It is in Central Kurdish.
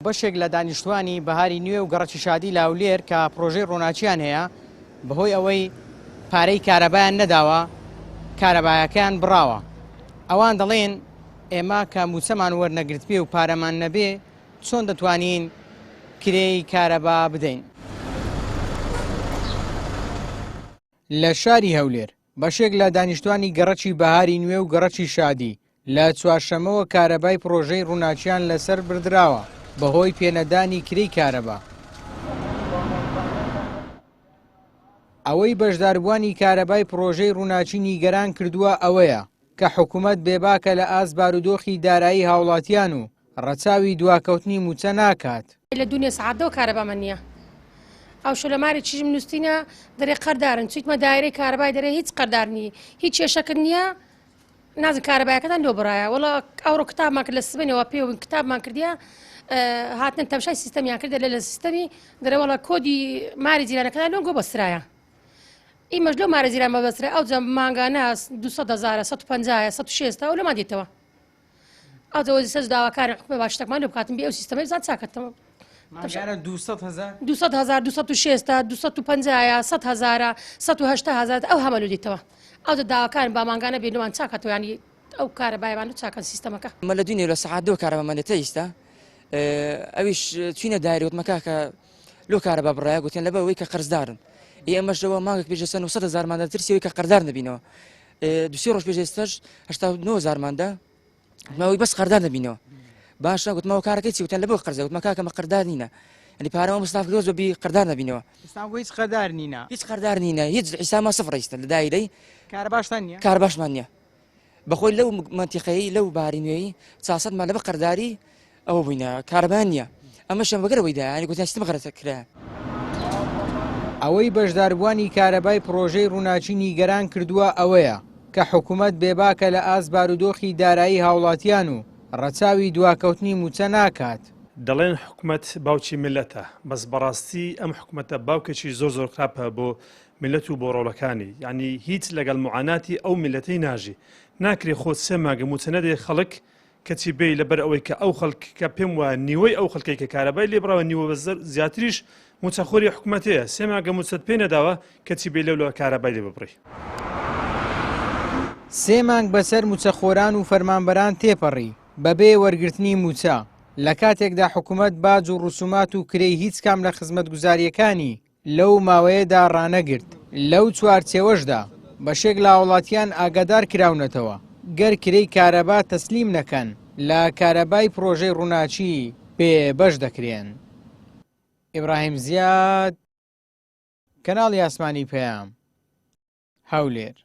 بەشێک لە دانیشتوانی بەهاری نوێ و گەڕەکی شادی لە هەولێر کە پرۆژەی ڕووناکییان هەیە، بەهۆی ئەوەی پارەی کارەبایان نەداوە، کارەبایەکەیان بڕاوە. ئەوان دەڵێن، ئێمە کە مووچەمان وەرنەگرتبێ و پارەمان نەبێ، چۆن دەتوانین کرێی کارەبا بدەین؟ لە شاری هەولێر، بەشێک لە دانیشتوانی گەڕەکی بەهاری نوێ و گەڕەکی شادی لە چوارشەممەوە کارەبای پڕۆژەی ڕووناکیان لەسەر بردراوە بەهۆی پێنەدانی کرێی کارەبا. ئەوەی بەشداربووانی کارەبای پڕۆژەی ڕووناکی نیگەران کردووە ئەوەیە کە حکومەت بێباکە لە ئاست بارودۆخی دارایی هاوڵاتیان و ڕەچاوی دواکەوتنی مووچە ناکات. لە دوونێ سەعات دەوە کارەبامان نییە ئەو شۆ لە ماری چیژم نووسینە دەرێ قەردارن چیتمە دایرەی کارەبای دەرێ هیچ قەردار نی هیچ کێشەکرد نییە نازم کارەبایەکەتان لۆ بڕایە وەڵا ئەوڕۆ کتابمان کرد لە سبەینەوە پێوە کتابمان کردیە هاتن تەمشای سیستەمیان کردە لە لە سیستەمی دەرێ وەڵا کۆدی ماری جیرانەکەتان لۆ گۆ بەسترایە ئیمەش لۆ مارە جیران بەبەسترا ئەو جە مانگانە 200 هەزارە 150 160 ئەو لەمان دێتەوە ئەوجا وەزیر سەرج داواکارن حکومەت با شتەکمان لۆ بکاتن بێ ئەو سیستەمەی بزان چاکەتەوە مانگانە 200 هەزار 200 هەزار 260 250 100 هەزارە 180 هەزار ئەو هەمە لۆ دێتەوە ئەوجا داواکارن با مانگانە بێ لۆمان چاکەتەوە ینی ئەو کارەبایمان لۆ چاکەن سیستەمەکە. مە لە دوینێ لە سەعات دو کارەبامان دێتە ئیستا ئەویش چوینە دایرە وتمە کاکە لۆ کارەبا بڕایە گوتیان لەبەر ئەوەی کە قەرزدارن ئێ ئەمەش لەوە مانگێک پێش ئێستا 900 هەزارمان دا ترسی ئەوەی کە قەردار نەبینەوە دوسێ ڕۆژ پێش ئێستاش 89 هەزارمان دا ماوەی بەس قەردار نەبینەوە باشە گوتمەوە کارەکەی چی وتیان لەبۆ قەرزە گوتمە کاکە مە قەردار نینە یعنی پارەمە مستاف کردووە زۆر بی قەردار نەبینەوە ئێستا هیچ قەردار نینە هیچ قەردار نینە هیچ حیسابمان سفرە ئیستا لە دایرەی کارەباشتان نییە کارەباشمان نییە بەخۆی لەو مەنتیقەیەی لەو باری نوێی چاسەد مالە بە قەرداری ئەوە بووینە کارەبایان نییە ئەمەشیان بەگەرەوەی دا یانی گوتیان سیستم غەرەتە کرا. ئەوەی بەشداربووانی کارەبای پڕۆژەی ڕووناکی نیگەران کردووە ئەوەیە کە حکومەت بێباکە لە ئاست بارودۆخی دارایی هاوڵاتیان و ڕەچاوی دواکەوتنی مووچە ناکات. دەڵێن حکومەت باوکی میللەتە بەس بەڕاستی ئەم حکومەتە باوکێکی زۆر زۆر خراپە بۆ میللەت و بۆ ڕۆڵەکانی یانی هیچ لەگەڵ معاناتی ئەو میللەتەی ناژی ناکرێ خۆت سێ مانگە مووچە نەدەی خەڵک کەچی بێی لەبەر ئەوەی کە ئەو خەڵک کە پێم وایە نیوەی ئەو خەڵکەی کە کارەبای لێ بڕاوە نیوە بە زیاتریش مووچەخۆری حکومەتەیە سێ مانگە مووچەت پێ نەداوە کەچی بێی لەولەوە کارەبای لێ ببڕی. سێ مانگ بەسەر مووچەخۆران و فەرمانبەران تێپەڕی بەبێ وەرگرتنی مووچە، لەکاتێکدا حکومەت باج و ڕسومات و کرێی هیچ کام لە خزمەتگوزارییەکانی لەو ماوەیەدا ڕانەگرت، لەو چوارچێوەشدا بەشێک لە هاوڵاتیان ئاگادار کراونەتەوە گەر کرێی کارەبا تەسلیم نەکەن لە کارەبای پڕۆژەی ڕووناکی بێ بەش دەکرێن. ئیبراهیم زیاد، کەناڵی ئاسمانی پەیام، هەولێر.